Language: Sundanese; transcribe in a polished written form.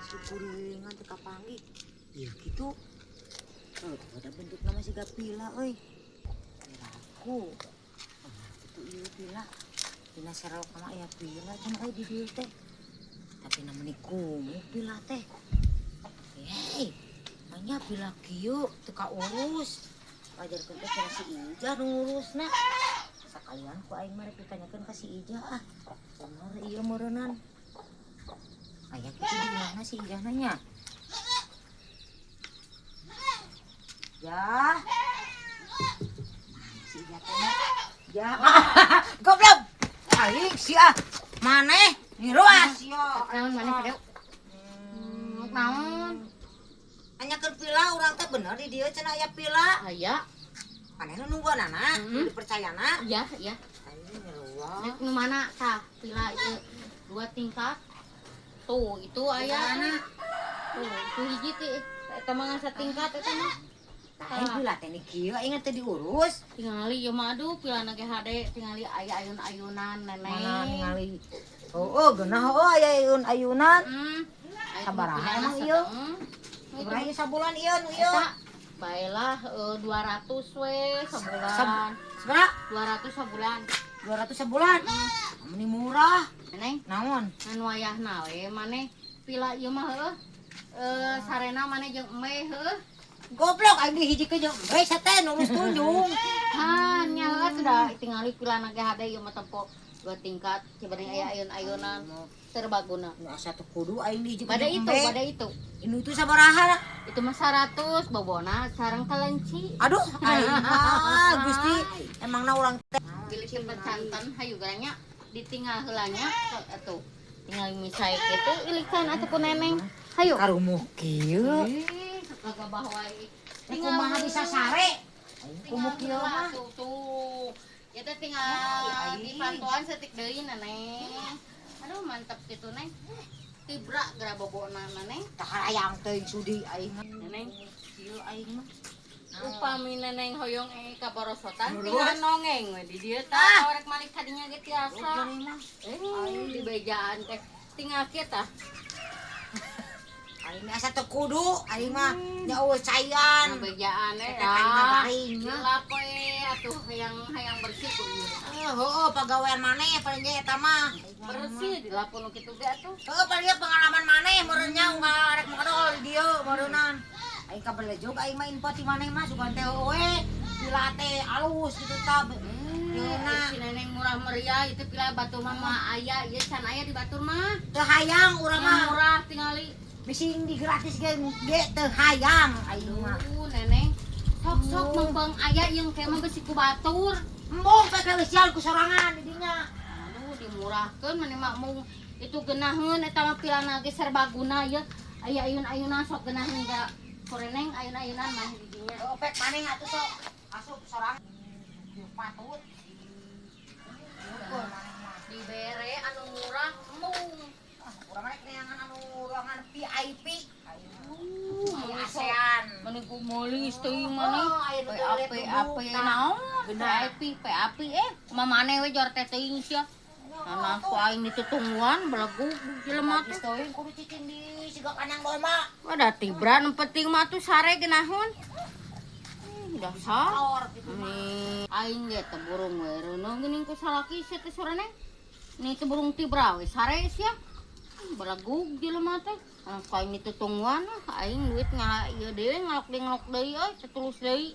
Kuringan teu kapanggih. Ieu kitu. Oh, ada bentuk nama siga pila euy. Aku. Oh, kitu ieu pila. Dina sarau kama aya pila cenah euy di dieu teh. Tapi namanya kumuh pila teh. Hei, hanya pila kieu teu kaurus. Wajarkeun teh cenah si Ijah nu ngurusna. Sakalian ku aing mah rek ditanyakeun ka si Ijah ah. Bener ieu meureunnan. Aya kitu di mana si Ijah nanya? Ya. Si Ijah teh. Ya. Goblok. Aing sia. Maneh ngiruas sia. Naon maneh kadeu? Naon? Anyakeun pila urang teh bener di dieu cenah aya pila. Aya. Maneh nu nungguanana, dipercayana. Iya, iya. Aing ngiruas. Rek nu mana tah pila ieu 2 tingkat. Tuh, itu aya. Tuh, itu hiji teh eta mah ngan satingkat eta mah. Tah aing pila teh ni kieu aing teh diurus. Tingali ieu mah aduh pilana ge hade tingali aya ayun-ayunan neneng. Mana ningali? Oh, geunah heuh aya ayun-ayunan. Sabaraha emang ieu? Sabaraha ieu sabulan ieu nu ieu? Eta baelah 200 we sabulan. Sabaraha? 200 sabulan. 200 sabulan. Meni murah. Neneng, naon? Ngan wayahna we maneh pila ieu mah heuh. Sarena maneh jeung embe heuh. Goblok aing dihijikeun jeung embe sateh nurus tunjung. Han nya heuh atuh da tingali pilana ge hade ieu mah tempo 2 tingkat cibareng aya ayun-ayunan serbaguna. Nu asa teu kudu aing dihijikeun. Pada itu, pada itu. Inu itu sabaraha? Itu mah 100 bobona sareng kelenci. Aduh, aing mah Gusti emangna urang teh pilih tempat santan hayu garanya ditinggal heula nya atuh. Tinggal misai kitu ilikan atuh ku neneng. Hayu. Karumuh kieu. Kagabah wae. Tinggal kumaha bisa sare? Kumuh kieu mah. Tuh, tuh. Ya teh tinggal dipantuan setik deui neneng. Aduh mantep kitu neng. Tibra geura bobona neneng. Tah hayang teuing sudi aing mah. Neneng kieu aing mah. Upami neneng hoyong kaborosotan tinggal nongeng we di dieu tah rek malik kadinya ge tiasa. Di bejaan teh tinggal kieu tah. Aing mah asa teu kudu, aing mah nya eueuh cayan. Bejaan eh tah. Dilap we atuh hayang bersih ku ieu. Heuh, pagawean maneh paling ge eta mah. Bersih dilap nu kitu ge atuh. Heuh, paling ge pengalaman maneh meureun nya rek modol di dieu meureunnan. Aing kabelejog aing mah info ti maneh mah sugan teh we pila teh alus kitu tah. Yeuna si neneng murah meriah itu pila batur mah mah aya ieu can aya di batur mah. Teu hayang urang mah. Murah tingali. Bising di gratis ge ge teu hayang aing mah. Neneng sok-sok mempeng aya jeung ke mah besi ku batur. Embung teh keusial ku sorangan di dinya. Aduh dimurahkeun maneh mah mung itu geunaheun eta mah pilana ge serbaguna ieu. Aya ayun-ayunan sok geunaheun ga. Koreneng ayun-ayunan mah di dinya. Opek maneh atuh sok asup sorangan. Patut. Dibere anu murah embung. Urang mah rek neangan anu ruangan VIP. ASEAN. Meni kumelis teuing maneh. PAP AP naon? VIP PAP kumaha maneh we jor teh teuing sia. Tanah ku aing ditutungguan belegug jelema teh. Teuing kudu cicing di siga kandang domba. Wadah tibra nu penting mah tuh sare geunahun. Dasar. Aing ge teh burung we reuneuh geuning ku salaki sia teh sorene. Ni teh burung tibra we sare sia. Belegug jelema teh. Ku aing ditutungguan aing duit ngala ieu deui ngalok deui euy tetulus deui.